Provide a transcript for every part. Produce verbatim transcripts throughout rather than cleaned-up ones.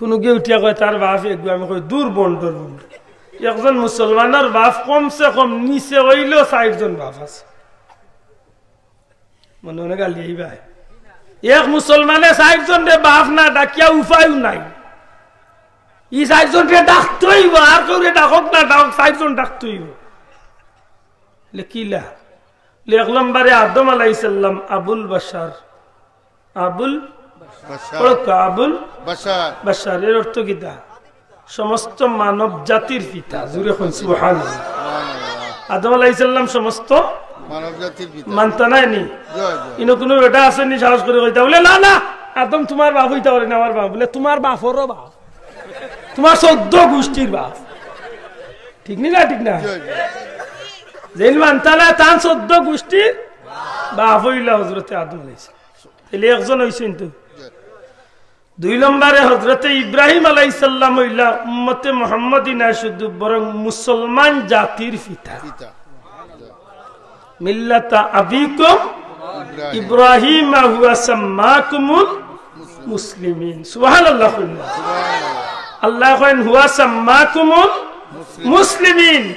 কুনুগিয়ে উঠিয়া কয়, "তার বাফ এগু।" আমি কই, "দূর বন্ডর বন্ড।" একজন মুসলমানর বাফ কমসে কম নিচে অইলেও চাইরজন বাফ আছে। মনে মনে গালি আইবা। এক মুসলমানে চাইরজনরে বাফ না ডাকিয়া উপায়ও নাই। ই চাইরজনরে ডাকতে অইবো, আর কেউরে ডাকক না ডাকক, চাইরজন ডাকতে অইবো। লে কিলা? লে এক নম্বরে আদম আলাইহিস সালাম আবুল বাশার। আবুল বাশার। পড়ো তো, আবুল বাশার। বাশার, এর অর্থ কিতা? সমস্ত মানব জাতির পিতা। জোরে কইন সুবহানাল্লাহ। সুবহানাল্লাহ। আদম আলাইহিস সালাম সমস্ত মানব জাতির পিতা। মানতা নায় নি? জয়, জয়। ইনো কুনু বেটা আছে নি সাহস করি কইতা? বলে, "না, না, আদম তুমার বাফ অইতা পারে না, আমার বাফ।" বলে, "তুমার বাফরও বাফ, তুমার চৌদ্দ গুষ্টির বাফ।" ঠিক নি না? ঠিক না? জয়, জয়। যেইন মানতা নায়, তান চৌদ্দ গুষ্টির বাফ অইলা হজরতে আদম আলাইহিস সালাম। তাইলে একজন অইছইন তো। জয়। দুই নম্বরে হজরতে ইব্রাহিম আলাইহিস সালাম অইলা উম্মতে মুহাম্মদী নায় শুধু, বরং মুসলমান জাতির পিতা। পিতা। মিল্লাতা আবিকুম ইব্রাহিম। ইব্রাহিম হুয়া সাম্মাকুমুল মুসলিমিন। সুবহানাল্লাহ কইন। সুবহানাল্লাহ। আল্লায় কইন, "হুয়া সাম্মাকুমুল মুসলিমিন।"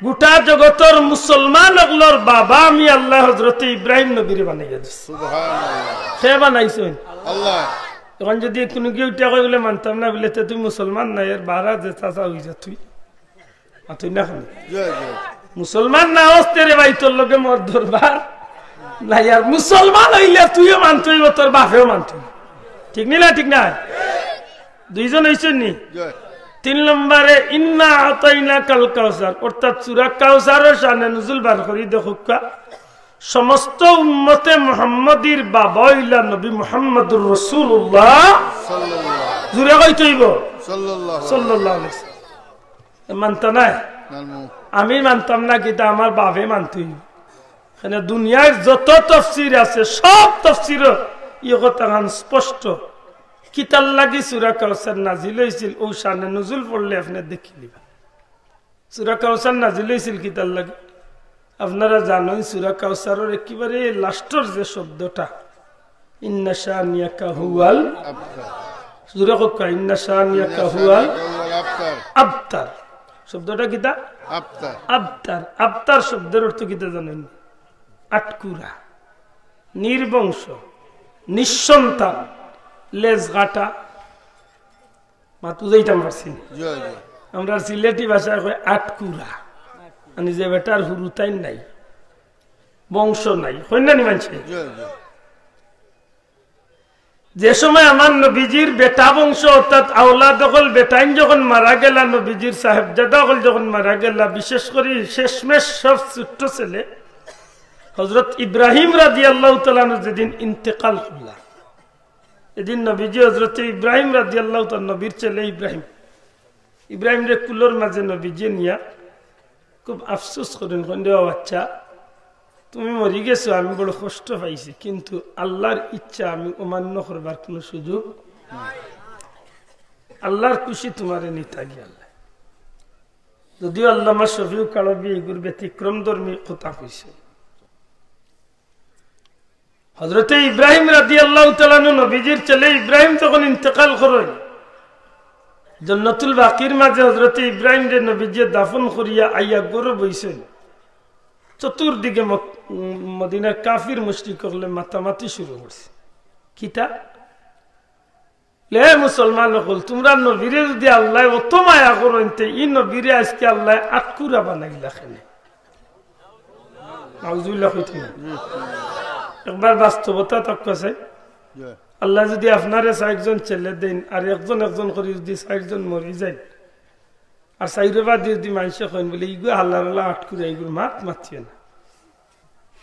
গুটা জগতর মুসলমান অকলর বাবা আমি আল্লায় হজরতে ইব্রাহিম নবীরে বানাইয়া দিছি। সুবহানাল্লাহ। কে বানাইছইন? আল্লায়। অখন যুদি কুনুগিয়ে উঠিয়া কয় বলে, "মানতাম না," বলে, "তে তুই মুসলমান নায়, এর বারা যে চাচা অই যা তুই।" আর তুই না খালি জয়, জয়। মুসলমান না অস তে রে ভাই, তোর লগে মোর দরবার নাই। আর মুসলমান অইলে তুইও মানতে অইবো, তোর বাফেও মানতে অইবো। ঠিক নি না? ঠিক না? দুইজন অইছইন নি? জয়। তিন নম্বরে, "ইন্না আতাইনাকাল কাউসার", অর্থাৎ সূরা কাউসারর শানে নুজুল বার করি দেখউক্কা। সমস্ত উম্মতে মুহাম্মদীর বাবা অইলা নবী মুহাম্মদুর রাসূলুল্লাহ। সাল্লাল্লাহু। জোরে কইতে অইবো। সাল্লাল্লাহু। সাল্লাল্লাহু আলাইহি ওয়াসাল্লাম। মানতা নায়? নানমু। আমি মানতাম না, কিতা আমার বাফে মানতে অইবো। কেনে দুনিয়ার যত তফসির আছে, সব তফসিরো ই কথাখান স্পষ্ট। কিতার লাগি সূরা কাউসার নাজিল অইছিল, অউ শানে নুজুল পড়লে আপনে দেখিলিবা। সূরা কাউসার নাজিল অইছিল কিতার লাগি? আপনারা জানইন, সূরা কাউসারর একেবারে লাস্টর যে শব্দটা, "ইন্না শানিয়াকা হুয়াল আবতার।" জোরে কউক্কা, "ইন্না শানিয়াকা হুয়াল আবতার।" শব্দটা কিতা? আবতার। আবতার। আবতার শব্দর অর্থ কিতা জানইন? আটকুরা, নির্বংশ, নিঃসন্তান, লেজ কাটা। মাত বুঝাইতাম পারছি নি? জি, জি। আমরার সিলেটি ভাষায় কয় আটকুরা, মানে যে বেটার হুরুতাইন নাই, বংশ নাই, কইন না নি মানষে? জি, জি। যে সময় আমার নবীজির বেটা বংশ অর্থাৎ আওলাদ অকল বেটাইন যখন মারা গেলা, নবীজির সাহেবজাদা অকল যখন মারা গেলা, বিশেষ করি শেষমেশ সব ছোট্ট ছেলে হযরত ইব্রাহিম রাদিয়াল্লাহু তাআলা আনহু যেদিন ইন্তেকাল করলা, এদিন নবীজি হযরতে ইব্রাহিম রাদিয়াল্লাহু তাআলা, নবীর ছেলে ইব্রাহিম, ইব্রাহিমরে কুলর মাঝে নবীজি নিয়া খুব আফসোস করইন, কইন, "রে বাচ্চা, তুমি মরি গেছো, আমি বড় কষ্ট পাইছি, কিন্তু আল্লাহর ইচ্ছা আমি অমান্য করবার কুনু সুযোগ নাই। আল্লাহর খুশি তুমারে নিতা গিয়া আল্লাহ।" যদিও আল্লামা শফিউল কারবী এগুর ব্যতিক্রমধর্মী কথা কইছে। হযরতে ইব্রাহিম রাদিয়াল্লাহু তাআলা আনহু নবীজির ছেলে ইব্রাহিম যখন ইন্তেকাল করইন, জন্নতুল বাকির মাঝে হযরতে ইব্রাহিমরে নবীজিয়ে দাফন করিয়া আইয়া ঘরো বইছইন। চতুর্দিকে মক-, উম, মদিনার কাফির মুশরিক অকলে মাতামাতি শুরু করছে। কিতা? লে মুসলমান অকল, তুমরা নবীরে যুদি আল্লায় অত মায়া করইন, তে ই নবীরে আইজকে আল্লায় আটকুরা বানাইলা কেনে? নাউজুবিল্লাহ কইতে না। একবার বাস্তবতা তক্ক আছে। আল্লায় যুদি আপনারে চাইরজন ছেলে দেইন, আর একজন একজন করি যুদি চাইরজন মরি যাইন, আর চাইরো বাদে যুদি মানষে কইন বলে, "ইগু হালার হালা আটকুরা, ইগুর মাত মাতিও না।"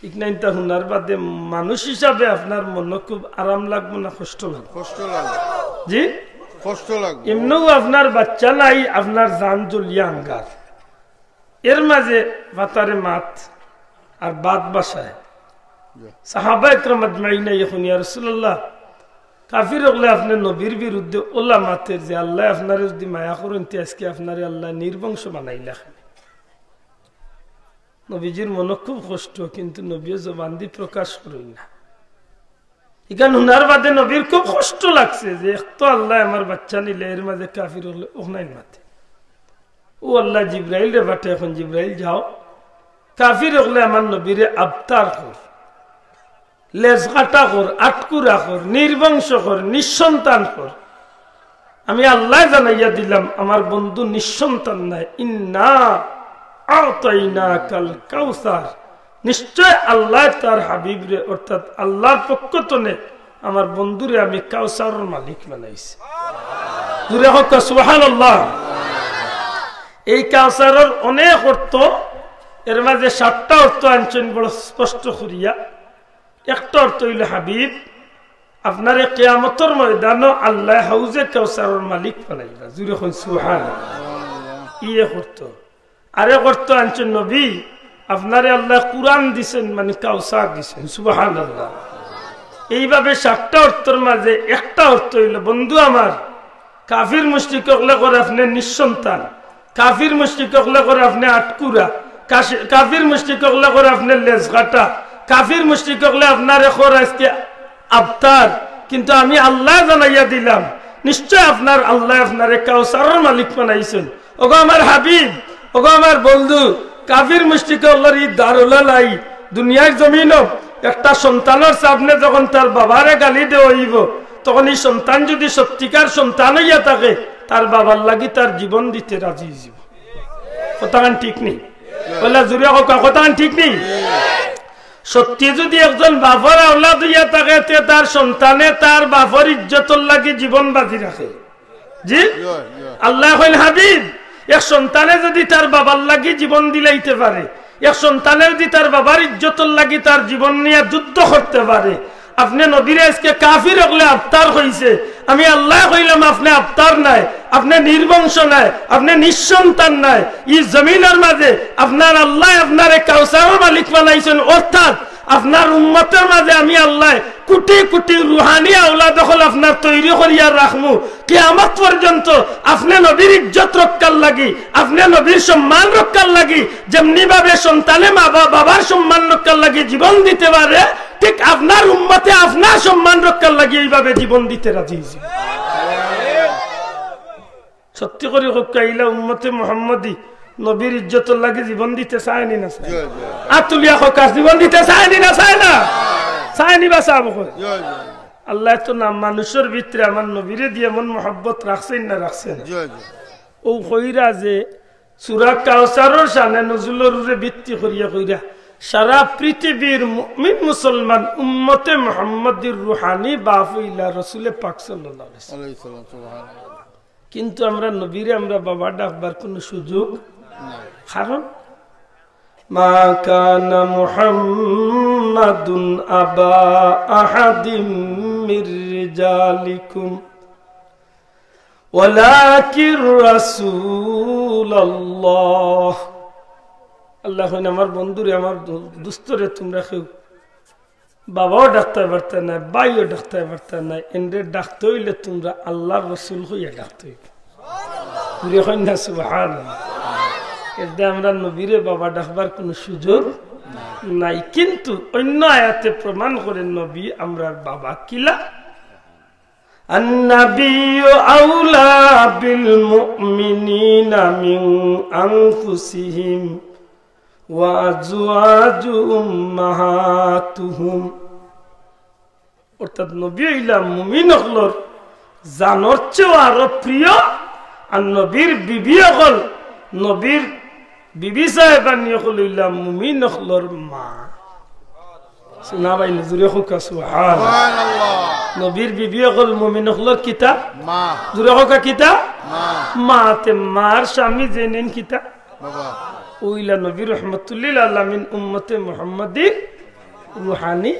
ইকনাইনতা হুনার বাদে মানুষ হিসাবে আপনার মনো খুব আরাম লাগবো না কষ্ট লাগবো? কষ্ট লাগবো। জি? কষ্ট লাগবো। এমনেউ আপনার বাচ্চা নাই, আপনার জান জ্বলিয়া আঙ্গার। এর মাঝে ভাতারে মাত আর ভাত বাসায়। জি। সাহাবা একরাম আজমাইন আইয়া কইন, "ইয়া রাসূলুল্লাহ, কাফির অকলে আপনে নবীর বিরুদ্ধে অলা মাতের যে আল্লায় আপনারে যুদি মায়া করইন, তে আইজকে আপনারে আল্লায় নির্বংশ বানাইলা কেনে?" নবীজির মনো খুব কষ্ট, কিন্তু নবীয়ে জবানদি প্রকাশ করইন না। ইখান হুনার বাদে নবীর খুব কষ্ট লাগছে যে এক তো আল্লায় আমার বাচ্চা নিলে, এর মাঝে কাফির অকলে অখনাইন মাতে। ও আল্লায় জিব্রাইলরে পাঠাইয়া কইন, "জিব্রাইল যাও, কাফির অকলে আমার নবীরে আবতার কর, লেজ কাটা কর, আটকুরা কর, নির্বংশ কর, নিঃসন্তান কর।" আমি আল্লায় জানাইয়া দিলাম, আমার বন্ধু নিঃসন্তান নায়। ইন্না আ'তাইনাকাল কাউসার, নিশ্চয় আল্লায় তার হাবিবরে, অর্থাৎ আল্লার পক্ষ তনে আমার বন্ধুরে আমি কাউসারর মালিক বানাইছি। জুরে কউক্কা সুবহানাল্লাহ। এই কাউসারর অনেক অর্থ, এর মাঝে সাতটা অর্থ আনছইন বড় স্পষ্ট করিয়া। একটা অর্থ অইলো, হাবিব, আপনারে কিয়ামতর ময়দানো আল্লায় হাউজে কাউসারর মালিক বানাইবা। জুরে কইন সুবহানাল্লাহ। ই এক অর্থ। আরেক অর্থ আনছইন, নবী, আপনারে আল্লায় কুরআন দিছইন, মানে কাউসার দিছইন। সুবহানাল্লাহ। এইভাবে সাতটা অর্থর মাঝে একটা অর্থ অইলো, বন্ধু আমার, কাফির মুশরিক অকলে কর আপনে নিঃসন্তান, কাফির মুশরিক অকলে কর আপনে আটকুরা, কাশি-, কাফির মুশরিক অকলে কর আপনে লেজ কাটা, কাফির মুশরিক অকলে আপনারে কর আইজকে আবতার, কিন্তু আমি আল্লায় জানাইয়া দিলাম, নিশ্চয় আপনার আল্লায় আপনারে কাউসারর মালিক বানাইছইন। ওগো আমার হাবিব, ওগো আমার বন্ধু, কাফির মুশরিক অকলর ই দারুলালাই দুনিয়ার জমিনো একটা সন্তানর সামনে যখন তার বাবারে গালি দেওয়া অইবো, তখন ই সন্তান যুদি সত্যিকার সন্তান অইয়া থাকে, তার বাবার লাগি তার জীবন দিতে রাজি অইযিবো। কথাখান ঠিক নি? বলে জুরে কউক্কা, কথাখান ঠিক নি? সত্যি যুদি একজন বাপর আওলাদ অইয়া থাকে, তে তার সন্তানে তার বাপর ইজ্জতর লাগি জীবন বাজি রাখে। জি? আল্লায় কইন, হাবিব, এক সন্তানে যুদি তার বাবার লাগি জীবন দিলাইতে পারে, এক সন্তানে যুদি তার বাবার ইজ্জতর লাগি তার জীবন নিয়া যুদ্ধ করতে পারে, আপনে নবীরে আইজকে কাফির অকলে আবতার কইছে, আমি আল্লায় কইলাম আপনে আবতার নায়, আপনে নির্বংশ নায়, আপনে নিঃসন্তান নায়। ই জমিনর মাঝে আপনার আল্লায় আপনারে কাউসারর মালিক বানাইছইন, অর্থাৎ আপনার উম্মতর মাঝে আমি আল্লায় কুটি কুটি রুহানি আওলাদ অকল আপনার তৈরি করিয়া রাখমু। কিয়ামত পর্যন্ত আপনে নবীর ইজ্জত রক্ষার লাগি, আপনে নবীর সম্মান রক্ষার লাগি, যেমনি ভাবে সন্তানে মা বা-, বাবার সম্মান রক্ষার লাগি জীবন দিতে পারে, ঠিক আপনার উম্মতে আপনার সম্মান রক্ষার লাগি এইভাবে জীবন দিতে রাজি অইযিবো। সত্যি করি কউক্কা, ইলা উম্মতে মুহাম্মদী নবীর ইজ্জতর লাগি জীবন দিতে চায় নি না চায়? জি, জি। আত তুলিয়া কউক্কা, জীবন দিতে চায় নি না চায় না? চায় নি বা চাবো কই? জি, জি। আল্লায় তো না মানুষর ভিতরে আমার নবীরে দিয়া এমন মহব্বত রাখছইন না রাখছইন না? জি, জি। ও কইরা যে সূরা কাউসারর শানে নজুলর উপরে ভিত্তি করিয়া কইরা সারা পৃথিবীর মুমিন মুসলমান উম্মতে মুহাম্মদীর রুহানি বাপ অইলা রসুলে পাক সাল্লাল্লাহু আলাইহি ওয়াসাল্লাম। আলাইহিস সালাম, সুবহানাল্লাহ। কিন্তু আমরা নবীরে আমরা বাবা ডাকবার কোনো সুযোগ নাই। কারণ মা কানা মুহাম্মাদুন আবা আহাদিম মির রিজালিকুম ওয়ালাকির রাসূলুল্লাহ। আল্লায় কইন, আমার বন্ধুরে, আমার দো-, দোস্তরে তুমরা কেউ বাবাও ডাকতায় পারতায় নায়, ভাইও ডাকতায় পারতায় নায়, এনরে ডাকতে অইলে তুমরা আল্লার রসুল কইয়া ডাকতে অইবো। জুরে কইন না সুবহানাল্লাহ। এরদায় আমরা নবীরে বাবা ডাকবার কোনো সুযোগ নাই, কিন্তু অইন্য আয়াতে প্রমাণ করে নবী আমরার বাবা। কিলা? আন-নাবিয়্যু আওলা বিল মুমিনিনা মিন আনফুসিহিম ওয়া আজওয়াজু উম্মাহাতুহুম। অর্থাৎ নবী অইলা মুমিন অকলর জানর চেয়েও আরো প্রিয়, আর নবীর বিবি অকল, নবীর বিবি সাহেবানি অকল অইলা মুমিন অকলর মা। সুনা ভাই, জুরে কউক্কা সুবহান। সুবহানাল্লাহ। নবীর বিবি অকল মুমিন অকলর কিতা? মা। জুরে কউক্কা কিতা? মা। মা, তে মার স্বামী যেইন কিতা? বাবা। অইলা নবী রহমতুল্লিল আলামিন উম্মতে মুহাম্মদীর রুহানি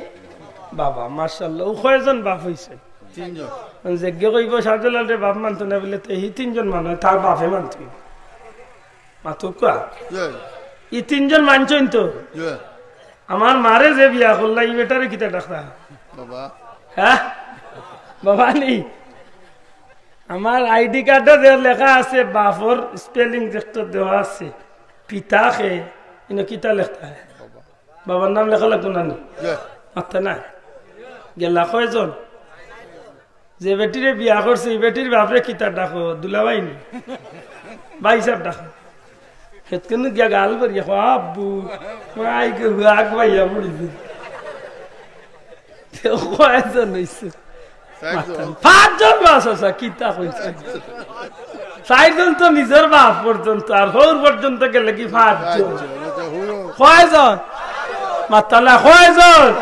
বাবা। মাশাআল্লাহ, ও কয়জন বাপ অইছে? তিনজন। মানে যেগে কইবো শাহজালালরে বাপ মানতো না বলে, তে হি তিনজন মানে তার বাপে মানতো। মাতুক্কা? জি। ই তিনজন মানছইন তো? জি। আমার মারে যে বিয়া করলা, ই বেটারে কিতা ডাকতা? বাবা। হ্যাঁ? বাবা নি? আমার আইডি কার্ডো যে লেখা আছে, বাপর স্পেলিং যেটা দেওয়া আছে, পিতা কে, ইনো কিতা লেখতা হয়? বাবার নাম লেখা লাগবো না নি? জি। মাততা না? গেলা কয়জন? যে বেটিরে বিয়া করছে, এই বেটির বাপরে কিতা ডাকো? দুলাভাই নি? ভাইসাব ডাকো। হেতকেনু গিয়া গাল করিয়া, "ও আব্বু, মাই গো, আগ ভাইয়া পড়িছে।" তে কয়জন অইছে? চাইরজন। পাঁচজন বাস আছে, কিতা কইছে? চাইরজন তো নিজর বাপ পর্যন্ত, আর হউর পর্যন্ত গেলে কি পাঁচজন? চাইরজন, আচ্ছা, হুনো। কয়জন? মাতালা কয়জন?